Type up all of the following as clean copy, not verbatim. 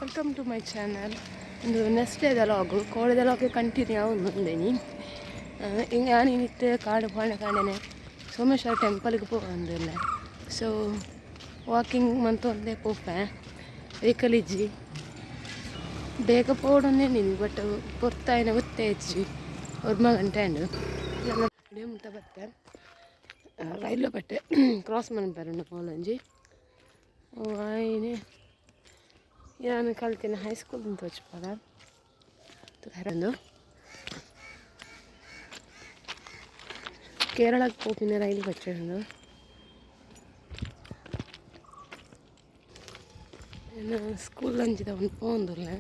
Welcome to my channel. ಉಂದು next ಡೇದ ಲಾಗು, ಕೋಡೆದ log continue ಆವೊಂದುಂದೇನಿ. ಯಾನ್ ಇತ್ತೆ ಕಾಡ್ ಪೋಂಡ ಕಾಂಡೆನೆ ಸೋಮೇಶ್ವರ ಟೆಂಪಲ್ಗೆ ಪೋವೊಂದುಲ್ಲೆ. ಸೊ ವಾಕಿಂಗ್ ಮಂತೊಂದೇ ಪೋಪೆ, ವೆಹಿಕಲ್ ಇಜ್ಜಿ. ಬೇಗ ಪೋಡೊಂದೇನಿ, ಬಟ್ ಪೊರ್ತಾಯಿನ ಗೊತ್ತೇ ಇಜ್ಜಿ. 9 ಗಂಟೆ ಆಂಡ್. ಮುಟ್ಟ ಬತ್ತೆ. ರೈಲ್ವೆ ಪಟ್ಟೆ ಕ್ರಾಸ್ ಮನ್ಪೆರೆ ಮೂಲೊಂಜಿ. ಆಯ್ನೆ ಯಾನ್ ಕಲ್ತಿನ ಹೈಸ್ಕೂಲ್ ತೋಜಿಪದ ಒಂದು. ಕೇರಳಕ್ಕೆ ಪೋಪಿನ ರೈಲ್ ಪಟ್ಟೆ ಉಂದು. ಸ್ಕೂಲ್ ಅಂಚಿದ ಒಂದು ಪೋವೊಂದುಲ್ಲೆ,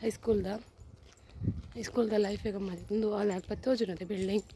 ಹೈಸ್ಕೂಲ್ದ. ಹೈಸ್ಕೂಲ್ದ ಲೈಫ್ ಗಮ್ಮತ್. ಉಂದು ಅಲ್ಲ ಅಲ್ಪ ತೋಜುನತೆ ಬಿಲ್ಡಿಂಗ್.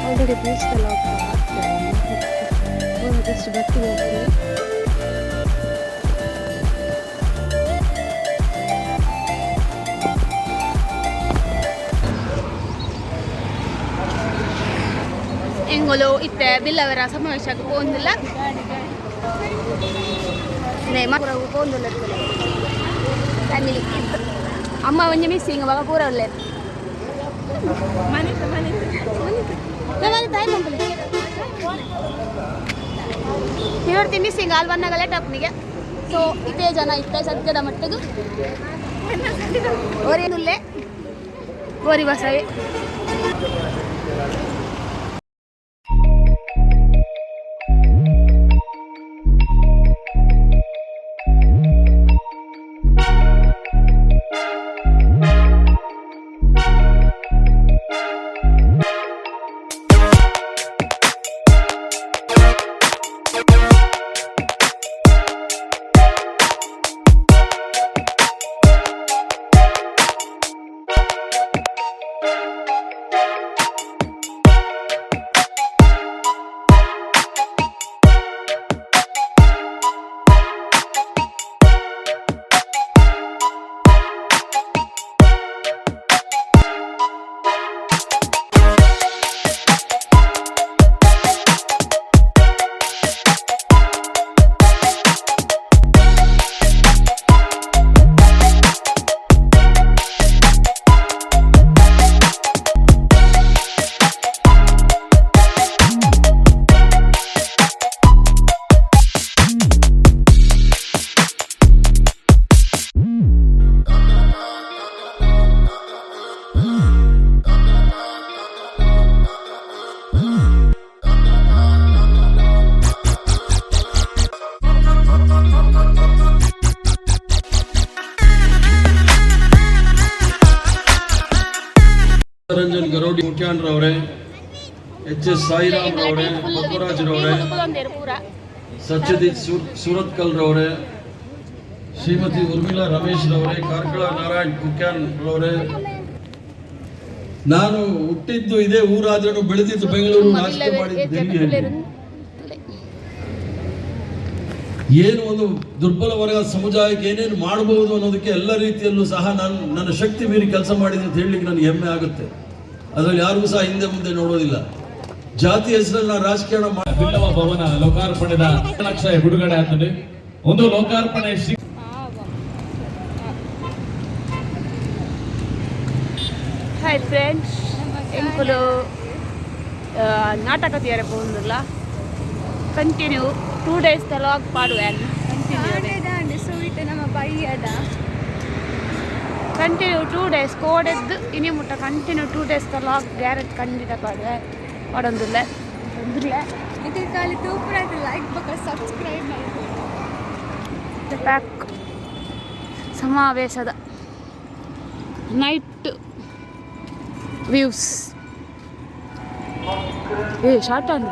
ಆಲ್ರೆಡಿ ಬೀಚ್ದೆಲ್ಲ ಜಸ್ಟ್ ಬರ್ತೀನಿ. ಎಂಗುಲು ಇತ್ತೆ ಬಿಲ್ಲವರ ಸಮಾವೇಶಕ್ಕೆ ಪೋಂದಿಲ್ಲ ಪೋಂದಿಲ್ಲ. ಫ್ಯಾಮಿಲಿ ಅಮ್ಮ ಒಂಜಿ ಮಿಸ್ಸಿಂಗ್, ಬಾಗ ಪೂರ ಉಲ್ಲೆರ್. ತಾಯಿ ಮಂಪುಲೆ ಇವರ್ತಿ ಮಿಸ್ಸಿಂಗ್ ಆಲ್ ಬನ್ನಗ ಲೇಟ್ ಆಪುನಿಗೆ. ಸೊ ಇತೇ ಜನ ಇತ್ತೆ ಸದ್ಯದ ಮಟ್ಟಿಗೆ. ಓರೇನುಲ್ಲೆ ಗೋರಿ ಬಸವೆ. ಚಿತ್ತರಂಜನ್ ಗರೋಡಿ ಮುಖ್ಯಾನ್ರವರೇ, ಎಚ್ ಎಸ್ ಸಾಯಿರಾಮ್ ರವರೇ, ಪದ್ಮರಾಜ್ರವರೇ, ಪೂರ. ಸತ್ಯಜಿತ್ ಸೂರತ್ಕಲ್ ರವರೇ, ಶ್ರೀಮತಿ ಉರ್ಮಿಳಾ ರಮೇಶ್ ರವರೇ, ಕಾರ್ಕಳ ನಾರಾಯಣ್ ಕುಕ್ಯಾನ್ ರವರೇ. ನಾನು ಹುಟ್ಟಿದ್ದು ಇದೇ ಊರಾದ್ರೂ ಬೆಳೆದಿದ್ದು ಬೆಂಗಳೂರು, ರಾಜಕೀಯ ಮಾಡಿದ್ದು ಡೆಲ್ಲಿಯಲ್ಲಿ. ಏನು ಒಂದು ದುರ್ಬಲ ವರ್ಗದ ಸಮುದಾಯಕ್ಕೆ ಏನೇನು ಮಾಡಬಹುದು ಅನ್ನೋದಕ್ಕೆ ಎಲ್ಲ ರೀತಿಯಲ್ಲೂ ಸಹ ನಾನು ನನ್ನ ಶಕ್ತಿ ಮೀರಿ ಕೆಲಸ ಮಾಡಿದೆ ಅಂತ ಹೇಳಲಿಕ್ಕೆ ನನಗೆ ಹೆಮ್ಮೆ ಆಗುತ್ತೆ. ಅದರಲ್ಲಿ ಯಾರಿಗೂ ಸಹ ಹಿಂದೆ ಮುಂದೆ ನೋಡೋದಿಲ್ಲ. ಜಾತಿ ಹೆಸರಲ್ಲಿ ನಾನು ರಾಜಕಾರಣ ಮಾಡಿ ಬಿಲ್ಲವ ಭವನ ಲೋಕಾರ್ಪಣೆದ ಲಕ್ಷ ಬಿಡುಗಡೆ ಆಗ್ತದೆ. ಒಂದು ಲೋಕಾರ್ಪಣೆ ಹಾಯ್ ಫ್ರೆಂಡ್ಸ್, ಎಂಕುಲು ನಾಟಕ ತೀಯರೆ ಪೋಂದುಲ್ಲ. ಕಂಟಿನ್ಯೂ 2 ಡೇಸ್ ಲಾಗ್ ಪಾಡುವೆ. ಕಂಟಿನ್ಯೂ ಸ್ವೀಟ್ ನಮ್ಮ ಬೈಯದ. ಕಂಟಿನ್ಯೂ 2 ಡೇಸ್ ಕೋಡೆದ್ದು ಇನಿ ಮುಟ್ಟ ಕಂಟಿನ್ಯೂ 2 ಡೇಸ್ ಲಾಗ್ ಗ್ಯಾರಂಟಿ ಖಂಡಿತ ಪಾಡುವೆ. ಪಾಡೊಂದುಲ್ಲ ಒಂದುಲ್ಲ. ಇದು ಖಾಲಿ ತೂಪುರ ಲೈಕ್ ಬೊಕ ಸಬ್ಸ್ಕ್ರೈಬ್ ಮಾಡ್ಬೋದು. ಪ್ಯಾಕ್ ಸಮಾವೇಶದ ನೈಟ್ ವ್ಯೂಸ್. ಏ, ಶಾರ್ಟ್ ಆನ್.